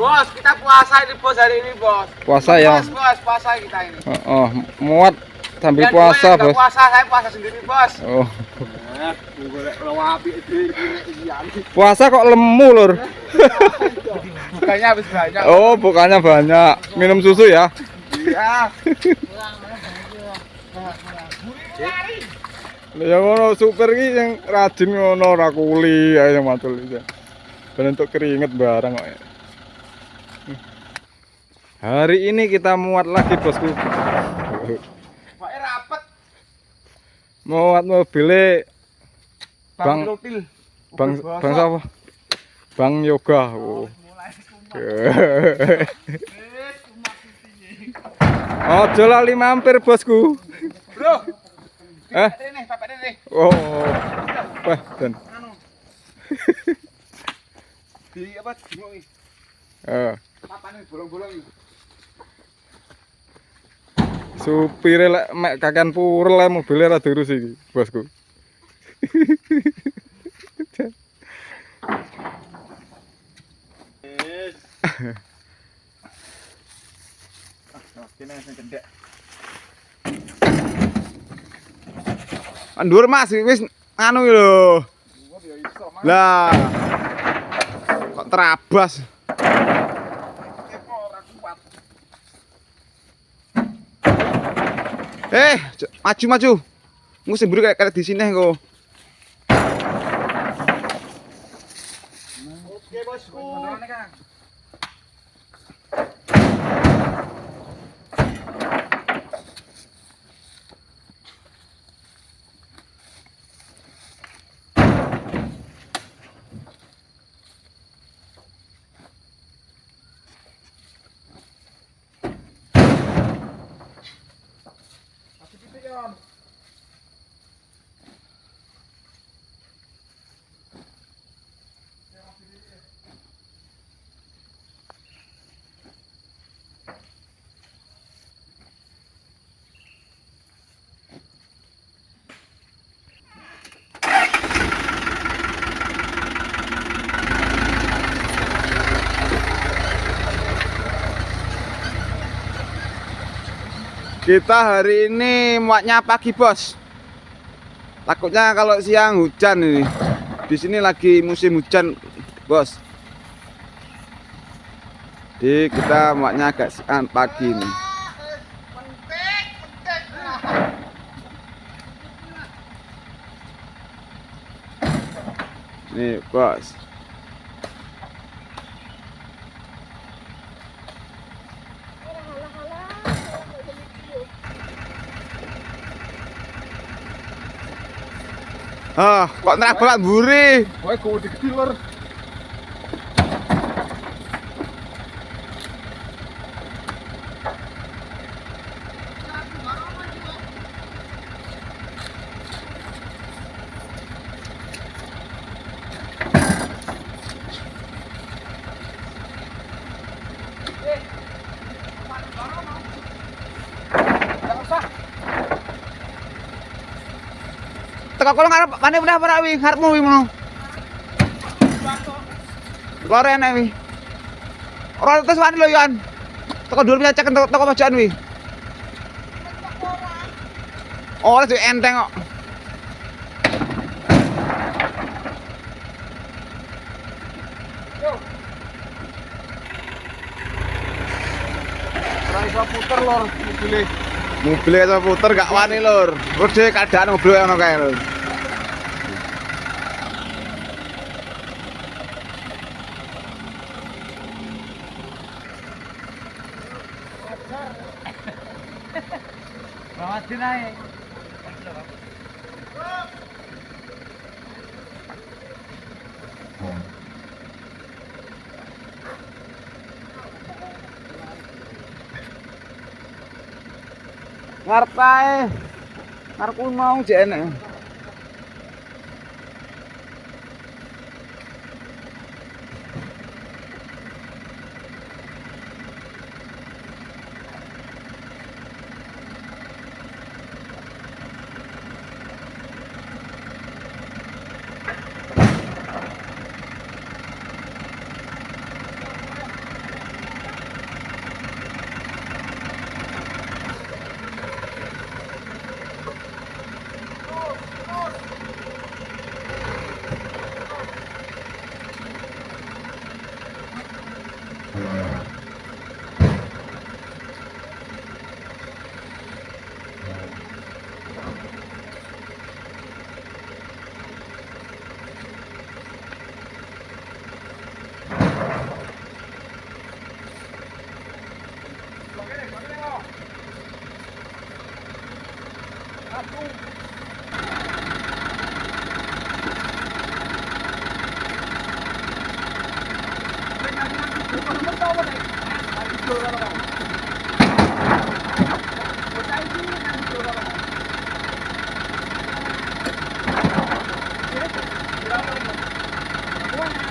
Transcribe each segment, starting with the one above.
Bos, kita puasa ini bos hari ini bos. Puasa ya. Bos, bos, puasa kita ini. Oh, muat sambil Dan puasa, gue Bos. Puasa, saya puasa sendiri, Bos. Oh. Puasa kok lemu, Lur. Bukannya habis banyak. Oh, bukannya banyak. Minum susu ya. Iya. Lha ya ngono supir iki yang rajin ngono ora kuli ae yang macul iki. Bentuk keringet barang kok. Hari ini kita muat lagi, Bosku. Pokoknya rapet. Muat mobilnya Bang Bang- Rutil. Bang Bang siapa? Bang Yoga. Oh. Ojo lali mampir, Bosku. Bro. Eh? Ini, Bapak ini. Oh. Wah, dan. Anu. Di apa? Bingung iki. Eh, Papane bolong-bolong iki. supire lek mek kakean purel ae mobile ora diurus iki, Bosku. Kene sing cendhek. Ndur Mas, wis anu iki lho. Lah. Kok terabas. Maju maju. Engko sing mburi kayak di sini engko. Oke bosku. Kita hari ini muatnya pagi, Bos. Takutnya kalau siang hujan ini. Di sini lagi musim hujan, Bos. Jadi kita muatnya agak siang pagi ini. Nih, Bos. Ah, kok nabrak mburi? Kowe gede lur. Teko kono ngarep pane udah ora wi, ngarepmu wi ngono. Lore enek wi. Ora terus wani lho Yon. Teko dhuwur bisa cek teko pojokan wi. Ora sing enteng kok. Ora iso puter lur mobile. Mobil iso puter gak wani lur. Lur dhewe keadaan mobil ngono kae lur. Ngarep kae. Ngarep kuwi mau jek enek.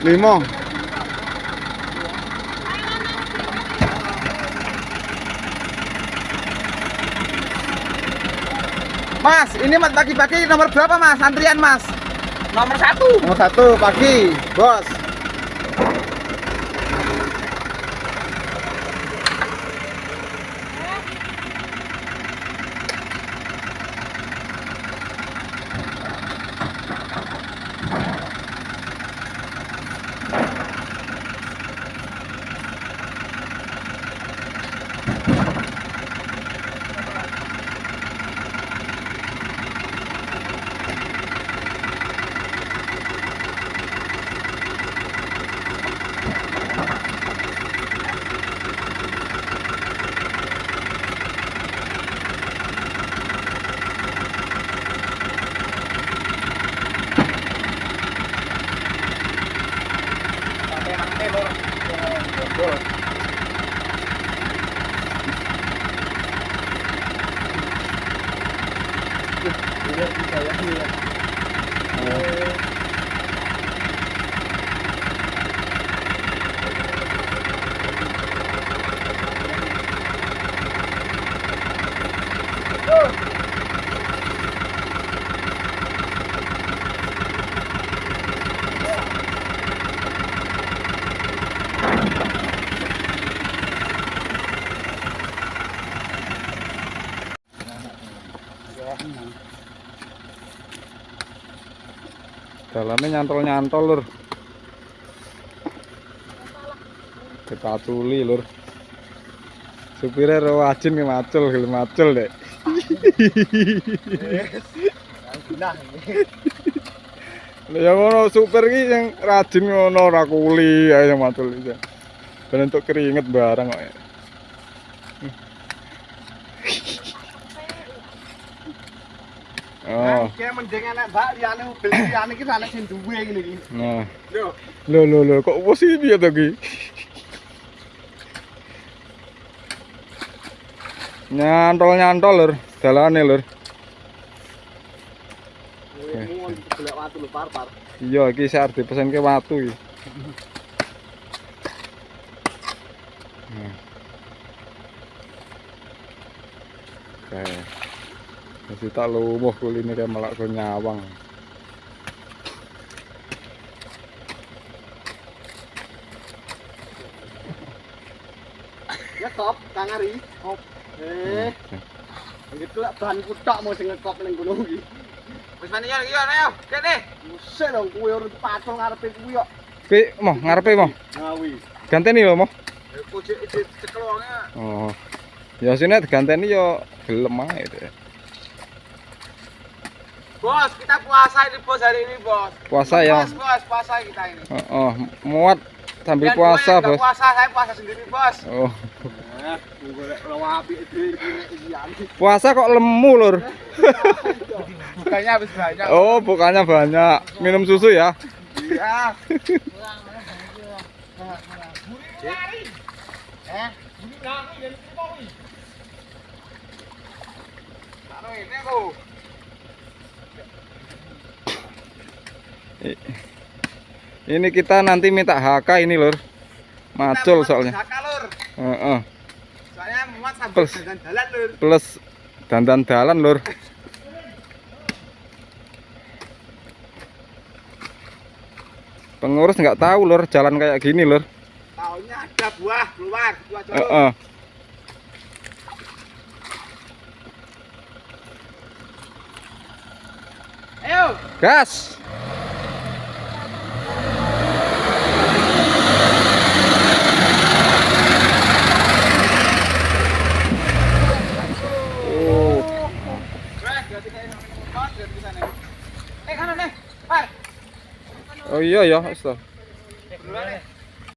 Limo. Mas, ini mas pagi-pagi nomor berapa mas? Antrian mas? Nomor 1. Nomor 1 pagi, bos. Dalane nyantol-nyantol lur. Dipaculi lur. Supire rajin ki macul, gelem macul dek. Lha ya ngono supir ki sing rajin ngono ora kuli ae sing macul iki. Ben entuk keringet barang kok. Oh. Iki mending enek mbak liyane mobil liyane iki ana sing duwe ngene iki. Nah. Lho. Lho lho lho kok wis iki piye to ki? Nyantol-nyantol lur, dalane lur. Golek watu lho par-par. Iya, iki sik arep dipesenke watu iki. Oke. Mesti tak lumuh kuline kayak melak go nyawang. Ya kop, Kang Ari. Kop. Iki lek ban kutok mau sing ngekop ning kono iki. Wis mani yo iki ayo, kene. Wis lho kuwi ora dipacul ngarepe kuwi kok. Kuwi moh ngarepe moh. Nah kuwi. Ganteni lho moh. Kucik cekel wonge. Oh. Ya sine diganteni yo gelem ae deh. Bos, kita puasa ini bos hari ini bos. Puasa ya. Bos, bos, puasa kita ini. Oh, muat sambil Dan puasa, gue Bos. Puasa, saya puasa sendiri, Bos. Oh. Golek apik dhewe iki. Puasa kok lemu, Lur. Bukannya habis banyak. Oh, bukannya banyak. Minum susu ya. Iya. Ini kita nanti minta HK ini, Lur. Macul soalnya. HK, Lur. Heeh. Soalnya muat sambil Plus. dandan-dalan, Lur. Plus dandan dalan, Lur. Pengurus nggak tahu, Lur, jalan kayak gini, Lur. Taunya ada buah keluar, itu aja, Lur. Heeh. Ayo. Gas. Eh, kanan nih. Par. Oh iya ya, wis to. Duluan nih.